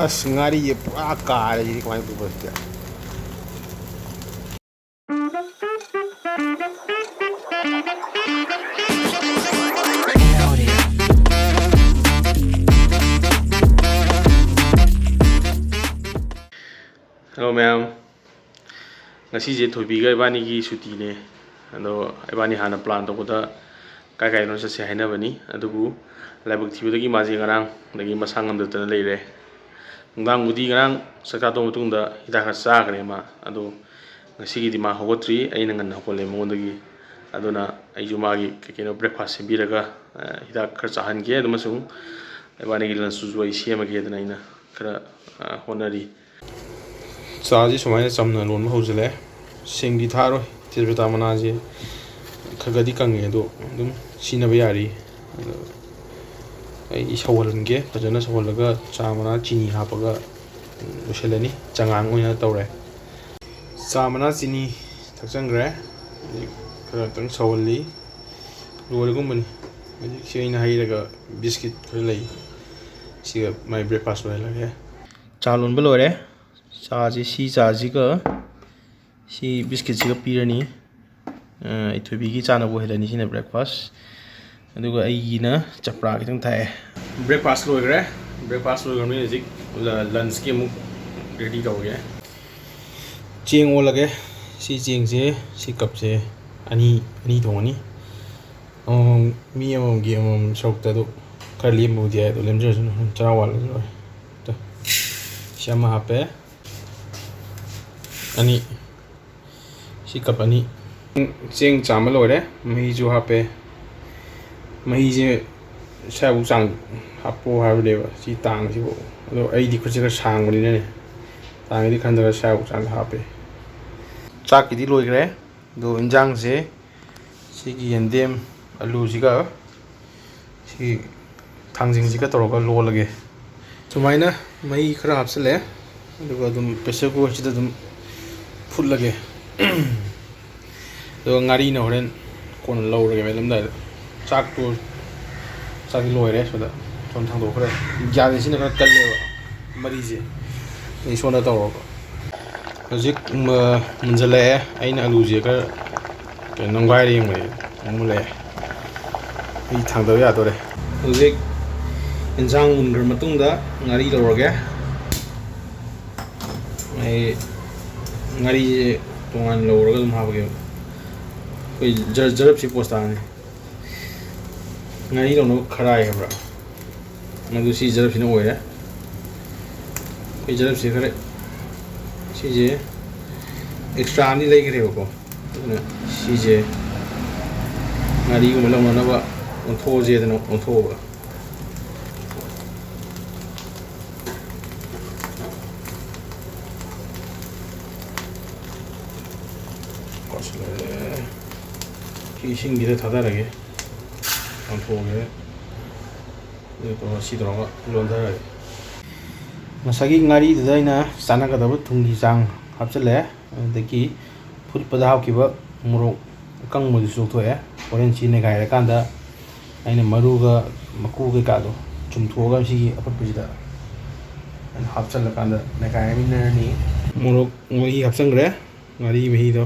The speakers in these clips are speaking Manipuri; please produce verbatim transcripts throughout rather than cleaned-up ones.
ꯑꯁ, ꯉꯥꯔꯤꯁꯦ ꯄꯨꯔꯥ ꯀꯥꯔꯦ ꯁꯤꯗꯤ, ꯀꯃꯥꯏꯅ ꯇꯧꯕ ꯁꯤꯗꯤ? Hello ꯃꯌꯥꯝ, ꯉꯁꯤꯁꯦ ꯊꯣꯏꯕꯤꯒ ꯏꯕꯥꯅꯤꯒꯤ ꯁꯨꯇꯤꯅꯦ꯫ ꯑꯗꯣ ꯏꯕꯥꯅꯤ ꯍꯥꯟꯅ plan ꯇꯧꯕꯗ ꯀꯥꯏ ꯀꯥꯏꯗꯅꯣ ꯆꯠꯁꯦ ꯍꯥꯏꯅꯕꯅꯤ꯫ ꯑꯗꯨꯕꯨ ꯂꯥꯏꯕꯛ ꯊꯤꯕꯗꯒꯤ ꯃꯥꯁꯦ ꯉꯔꯥꯡꯗꯒꯤ ꯃꯁꯥ ꯉꯝꯗꯗꯅ ꯂꯩꯔꯦ꯫ ꯅꯨꯡꯗꯥꯡꯕꯨꯗꯤ ꯉꯔꯥꯡ ꯆꯥꯛ ꯆꯥ ꯇꯣꯛꯑ ꯃꯇꯨꯡꯗ ꯍꯤꯗꯥꯛ ꯈꯔ ꯆꯥꯈ꯭ꯔꯦ ꯃꯥ꯫ ꯑꯗꯣ ꯉꯁꯤꯒꯤꯗꯤ ꯃꯥ ꯍꯧꯒꯠꯇ꯭ꯔꯤ, ꯑꯩꯅ ꯉꯟꯅ ꯍꯧꯒꯠꯂꯦ ꯃꯉꯣꯟꯗꯒꯤ꯫ ꯑꯗꯨꯅ ꯑꯩꯁꯨ ꯃꯥꯒꯤ ꯀꯩ ꯀꯩꯅꯣ breakfast ꯁꯦꯝꯕꯤꯔꯒ, ꯑ, ꯍꯤꯗꯥꯛ ꯈꯔ ꯆꯥꯍꯟꯒꯦ꯫ ꯑꯗꯨ ꯑꯃꯁꯨꯡ ꯏꯕꯥꯅꯤꯒꯤ lunchꯇꯨꯁꯨ ꯑꯩ ꯁꯦꯝꯃꯒꯦꯗꯅ ꯑꯩꯅ ꯈꯔ, ꯑ, ꯍꯣꯠꯅꯔꯤ꯫ ꯆꯥꯁꯤ ꯁꯨꯃꯥꯏꯅ ꯆꯝꯅ ꯂꯣꯟꯕ ꯍꯧꯖꯤꯜꯂꯦ꯫ ꯁꯤꯡꯗꯤ ꯊꯥꯔꯣꯏ, ꯇꯦꯖꯄꯇꯥ ꯃꯅꯥꯁꯦ ꯈꯔ ꯈꯔꯗꯤ ꯀꯪꯉꯦ, ꯑꯗꯣ ꯑꯗꯨꯝ ꯁꯤꯖꯤꯟꯅꯕ ꯌꯥꯔꯤ꯫ ꯑꯗꯣ ꯑꯩ ꯁꯧꯍꯜꯂꯟꯒꯦ, ꯐꯖꯅ ꯁꯧꯍꯜꯂꯒ ꯆꯥ ꯃꯅꯥ, ꯆꯤꯅꯤ ꯍꯥꯞꯄꯒ ꯂꯣꯏꯁꯤꯜꯂꯅꯤ꯫ ꯆꯉꯥꯡ ꯑꯣꯏꯅ ꯇꯧꯔꯦ꯫ ꯆꯥ ꯃꯅꯥ, ꯆꯤꯅꯤ ꯊꯥꯛꯆꯟꯈ꯭ꯔꯦ꯫ ꯍꯧꯖꯤꯛ ꯈꯔ ꯈꯛꯇꯪ ꯁꯧꯍꯜꯂꯤ꯫ ꯂꯣꯏꯔꯒꯨꯝꯕꯅꯤ꯫ ꯍꯧꯖꯤꯛꯁꯤ ꯑꯩꯅ ꯍꯩꯔꯒ biscuit ꯈꯔ ꯂꯩ, ꯁꯤꯒ ꯃꯥꯏ breakfast ꯑꯣꯏꯍꯜꯂꯒꯦ꯫ ꯆꯥ ꯂꯣꯟꯕ ꯂꯣꯏꯔꯦ꯫ ꯆꯥꯁꯤ, ꯁꯤ ꯆꯥꯁꯤꯒ ꯁꯤ biscuitꯁꯤꯒ ꯄꯤꯔꯅꯤ꯫ ꯑ, ꯏꯊꯣꯏꯕꯤꯒꯤ ꯆꯥꯅꯕ ꯑꯣꯏꯍꯜꯂꯅꯤ꯫ ꯁꯤꯅ breakfast, ꯑꯗꯨꯒ ꯑꯩꯒꯤꯅ ꯆꯄ꯭ꯔꯥ ꯈꯤꯇꯪ ꯊꯥꯛꯑꯦ꯫ Breakfast ꯂꯣꯏꯈ꯭ꯔꯦ꯫ Breakfast ꯂꯣꯏꯈ꯭ꯔꯕꯅꯤꯅ ꯍꯧꯖꯤꯛ ꯂ-, lunchꯀꯤ ꯑꯃꯨꯛ ready ꯇꯧꯔꯒꯦ꯫ ꯆꯦꯡ ꯑꯣꯜꯂꯒꯦ꯫ ꯁꯤ ꯆꯦꯡꯁꯦ, ꯁꯤ cupꯁꯦ ꯑꯅꯤ, ꯑꯅꯤ ꯊꯣꯡꯉꯅꯤ꯫ ꯑꯃꯃꯝ, ꯃꯤ ꯑꯃꯃꯝꯒꯤ ꯑꯃꯃꯝ ꯁꯔꯨꯛꯇ ꯑꯗꯨ ꯈꯔ ꯂꯦꯝꯕꯕꯨꯗꯤ ꯌꯥꯏ, ꯑꯗꯣ ꯂꯦꯝꯖꯔꯁꯅꯨ, ꯆꯔꯥ ꯋꯥꯜꯂꯁꯨ ꯂꯣꯏꯔꯦ꯫ ꯇꯣ, ꯁꯤ ꯑꯃ ꯍꯥꯞꯄꯦ꯫ ꯑꯅꯤ꯫ ꯁꯤ cup ꯑꯅꯤ꯫ ꯆꯦꯡ ꯆꯥꯝꯕ ꯂꯣꯏꯔꯦ, ꯃꯍꯤꯁꯨ ꯍꯥꯞꯄꯦ꯫ ꯃꯍꯤꯁꯦ ꯁ꯭ꯋꯥꯏꯐꯥꯎ ꯆꯥꯡ ꯍꯥꯞꯄꯣ ꯍꯥꯏꯕꯅꯦꯕ, ꯁꯤ ꯇꯥꯡꯁꯤꯐꯥꯎ꯫ ꯑꯗꯣ ꯑꯩꯗꯤ ꯈꯨꯠꯁꯦ ꯈꯔ ꯁꯥꯡꯕꯅꯤꯅꯅꯦ, ꯇꯥꯡꯒꯤꯗꯤ ꯈꯟꯗ꯭ꯔꯒ ꯁ꯭ꯋꯥꯏꯐꯥꯎ ꯆꯥꯡ ꯍꯥꯞꯄꯦ꯫ ꯆꯥꯛꯀꯤꯗꯤ ꯂꯣꯏꯈ꯭ꯔꯦ꯫ ꯑꯗꯣ ꯏꯟꯖꯥꯡꯁꯦ ꯁꯤꯒꯤ ꯌꯦꯟꯗꯦꯝ, ꯑꯂꯨꯁꯤꯒ ꯁꯤ ꯊꯥꯡꯖꯤꯡꯁꯤꯒ ꯇꯧꯔꯒ ꯂꯣꯜꯂꯒꯦ꯫ ꯁꯨꯃꯥꯏꯅ ꯃꯍꯤ ꯈꯔ ꯍꯥꯞꯆꯤꯜꯂꯦ, ꯑꯗꯨꯒ ꯑꯗꯨꯝ pressure cookerꯁꯤꯗ ꯑꯗꯨꯝ ꯐꯨꯠꯂꯒꯦ꯫ ꯑꯗꯨꯒ ꯉꯥꯔꯤꯅ ꯍꯣꯔꯦꯟ ꯀꯣꯟꯅ ꯂꯧꯔꯒꯦ ꯃꯦꯠꯂꯝꯗꯥꯏꯗ꯫ ꯆꯥꯛꯇꯣ, ꯆꯥꯛꯇꯤ ꯂꯣꯏꯔꯦ ꯁꯤꯗ, ꯁꯣꯝ ꯊꯥꯡꯗꯣꯛꯈ꯭ꯔꯦ꯫ ꯒ꯭ꯌꯥꯁꯁꯤꯅ ꯈꯔ ꯀꯜꯂꯦꯕ꯫ ꯃꯔꯤꯁꯦ ꯑꯩ ꯁꯣꯝꯗ ꯇꯧꯔꯕ꯫ ꯍꯧꯖꯤꯛ ꯃ-, ꯃꯨꯟꯖꯜꯂꯛꯑꯦ꯫ ꯑꯩꯅ ꯑꯂꯨꯁꯦ ꯈꯔ ꯀꯩꯅꯣ ꯅꯝꯒꯥꯏꯔ ꯌꯦꯡꯕꯅꯦ, ꯃꯨꯜꯂꯛꯑꯦ꯫ ꯑꯩ ꯊꯥꯡꯗꯕ ꯌꯥꯗꯣꯔꯦ꯫ ꯍꯧꯖꯤꯛ ꯏꯟꯁꯥꯡ ꯃꯨꯟꯈ꯭ꯔ ꯃꯇꯨꯡꯗ ꯉꯥꯔꯤ ꯂꯧꯔꯒꯦ꯫ ꯑꯩ ꯉꯥꯔꯤꯁꯦ ꯇꯣꯉꯥꯟꯅ ꯂꯧꯔꯒ ꯑꯗꯨꯝ ꯍꯥꯞꯄꯒꯦꯕ꯫ ꯑꯩꯈꯣꯏ ꯖꯔ-, ꯖꯔꯞꯁꯤ ꯄꯣꯁ ꯇꯥꯔꯅꯤ꯫ ꯉꯥꯔꯤ ꯂꯧꯅꯕ ꯈꯔꯥꯏ ꯍꯥꯏꯕ꯭ꯔꯥ? ꯃꯗꯨ ꯁꯤ ꯖꯔꯞꯁꯤꯅ ꯑꯣꯏꯔꯦ꯫ ꯑꯩꯈꯣꯏ ꯖꯔꯞꯁꯦ ꯈꯔ, ꯁꯤꯁꯦ ꯑꯦꯛꯁꯇ꯭ꯔꯥ ꯑꯅꯤ ꯂꯩꯈ꯭ꯔꯦꯕꯀꯣ꯫ ꯑꯗꯨꯅ ꯁꯤꯁꯦ ꯉꯥꯔꯤꯒꯨꯝꯕ ꯂꯧꯅꯅꯕ ꯑꯣꯟꯊꯣꯛꯑꯁꯦꯗꯅ ꯑꯣꯟꯊꯣꯛꯑꯕ꯫ ꯀꯣꯠꯁꯤꯜꯂꯦ꯫ ꯁꯤ ꯏꯁꯤꯡꯁꯤꯗ ꯊꯥꯗꯔꯒꯦ꯫ ꯀꯥꯝꯊꯣꯛꯑꯒꯦ꯫ ꯑꯗꯨꯒ ꯁꯤ ꯇꯧꯔꯒ ꯂꯣꯟꯊꯔꯒꯦ꯫ ꯉꯁꯥꯏꯒꯤ ꯉꯥꯔꯤꯗꯨꯗ ꯑꯩꯅ ꯆꯥꯟꯅꯒꯗꯕ ꯊꯨꯝꯒꯤ ꯆꯥꯡ ꯍꯥꯞꯆꯤꯜꯂꯦ꯫ ꯑꯗꯒꯤ ꯐꯨꯠꯄꯗ ꯍꯥꯞꯈꯤꯕ ꯃꯣꯔꯣꯛ ꯑꯀꯪꯕꯗꯨꯁꯨ ꯂꯧꯊꯣꯛꯑꯦ꯫ ꯍꯣꯔꯦꯟ ꯁꯤ ꯅꯩꯈꯥꯏꯔꯀꯥꯟꯗ ꯑꯩꯅ ꯃꯔꯨꯒ ꯃꯀꯨ ꯀꯩꯀꯥꯗꯣ ꯆꯨꯝꯊꯣꯛꯑꯒ ꯁꯤꯒꯤ ꯑꯐꯨꯠꯄꯁꯤꯗ ꯑꯩꯅ ꯍꯥꯞꯆꯜꯂꯀꯥꯟꯗ ꯅꯩꯈꯥꯏꯃꯤꯟꯅꯔꯅꯤ꯫ ꯃꯣꯔꯣꯛ ꯃꯍꯤ ꯍꯥꯞꯆꯟꯈ꯭ꯔꯦ, ꯉꯥꯔꯤ ꯃꯍꯤꯗꯣ꯫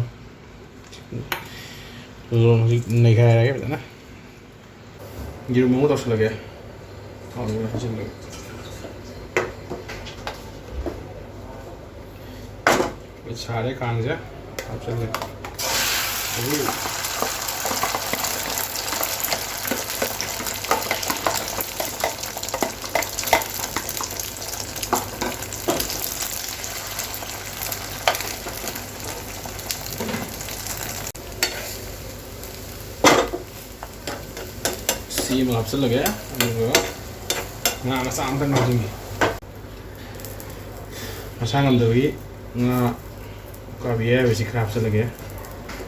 ꯑꯗꯨꯒ ꯍꯧꯖꯤꯛ ꯅꯩꯈꯥꯏꯔꯒꯦ ꯐꯖꯅ꯫ ꯌꯦꯔꯨꯝ ꯑꯃ ꯇꯧꯁꯤꯜꯂꯒꯦ꯫ ꯊꯥꯎ ꯂꯣꯏꯅ ꯍꯩꯖꯤꯜꯂꯒꯦ꯫ ꯁꯥꯔꯦ ꯈꯥꯡꯁꯦ꯫ ꯍꯥꯞꯆꯜꯂꯦ꯫ ꯑꯗꯨ ꯁꯤ ꯑꯃ ꯍꯥꯞꯆꯜꯂꯒꯦ꯫ ꯑꯗꯨꯒ ꯉꯥ ꯃꯆꯥ ꯑꯃꯇꯪ ꯍꯥꯞꯆꯤꯟꯒꯦ꯫ ꯃꯁꯥ ꯉꯝꯗꯕꯒꯤ ꯉꯥ ꯎꯀꯥꯕꯤ ꯑꯌꯥꯏꯕꯁꯤ ꯈꯔ ꯍꯥꯞꯆꯜꯂꯒꯦ꯫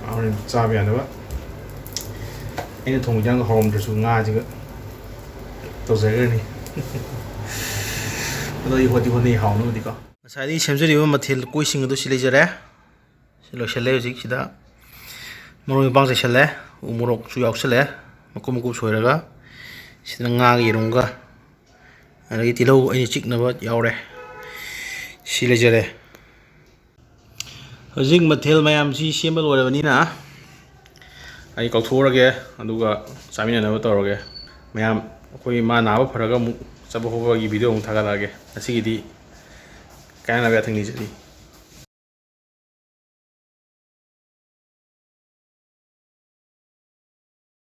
ꯃꯥ ꯍꯣꯔꯦꯟ ꯆꯥꯕ ꯌꯥꯅꯕ꯫ ꯑꯩꯅ ꯊꯣꯡꯕ ꯏꯟꯖꯥꯡꯗꯣ ꯍꯥꯎꯔꯝꯗ꯭ꯔꯁꯨ ꯉꯥꯁꯤꯒ ꯇꯧꯖꯈ꯭ꯔꯅꯤ꯫ ꯑꯗꯣ ꯑꯩ ꯍꯣꯠꯇꯤ ꯍꯣꯠꯅꯩ ꯍꯥꯎꯅꯕꯗꯤꯀꯣ꯫ ꯉꯁꯥꯏꯗꯒꯤ ꯁꯦꯝꯖꯔꯤꯕ ꯃꯊꯦꯜ ꯂꯨꯀꯣꯏꯁꯤꯡ ꯑꯗꯨ ꯁꯤ ꯂꯩꯖꯔꯦ꯫ ꯁꯤ ꯂꯣꯏꯁꯤꯜꯂꯦ ꯍꯧꯖꯤꯛ ꯁꯤꯗ꯫ ꯃꯔꯣꯏ ꯃꯄꯥꯡ ꯆꯥꯏꯁꯤꯜꯂꯦ꯫ ꯎ ꯃꯣꯔꯣꯛꯁꯨ ꯌꯥꯎꯁꯜꯂꯦ꯫ ꯃꯀꯨꯞ ꯃꯀꯨꯞ ꯁꯣꯏꯔꯒ ꯁꯤꯗ ꯉꯥꯒ ꯌꯦꯔꯨꯝꯒ ꯑꯗꯒꯤ ꯇꯤꯜꯍꯧ ꯑꯩꯅ ꯆꯤꯛꯅꯕ ꯌꯥꯎꯔꯦ꯫ ꯁꯤ ꯂꯩꯖꯔꯦ꯫ ꯍꯧꯖꯤꯛ ꯃꯊꯦꯜ ꯃꯌꯥꯝꯁꯤ ꯁꯦꯝꯕ ꯂꯣꯏꯔꯕꯅꯤꯅ ꯑꯩ ꯀꯧꯊꯣꯛꯎꯔꯒꯦ, ꯑꯗꯨꯒ ꯆꯥꯃꯤꯟꯅꯅꯕ ꯇꯧꯔꯒꯦ꯫ ꯃꯌꯥꯝ ꯑꯩꯈꯣꯏ ꯃꯥ ꯅꯥꯕ ꯐꯔꯒ ꯑꯃꯨꯛ ꯆꯠꯄ ꯈꯣꯠꯄꯒꯤ video ꯑꯃꯨꯛ ꯊꯥꯒꯠꯂꯛꯑꯒꯦ꯫ ꯉꯁꯤꯒꯤꯗꯤ ꯀꯥꯏꯅꯕ ꯌꯥꯊꯪ ꯅꯤꯖꯔꯤ꯫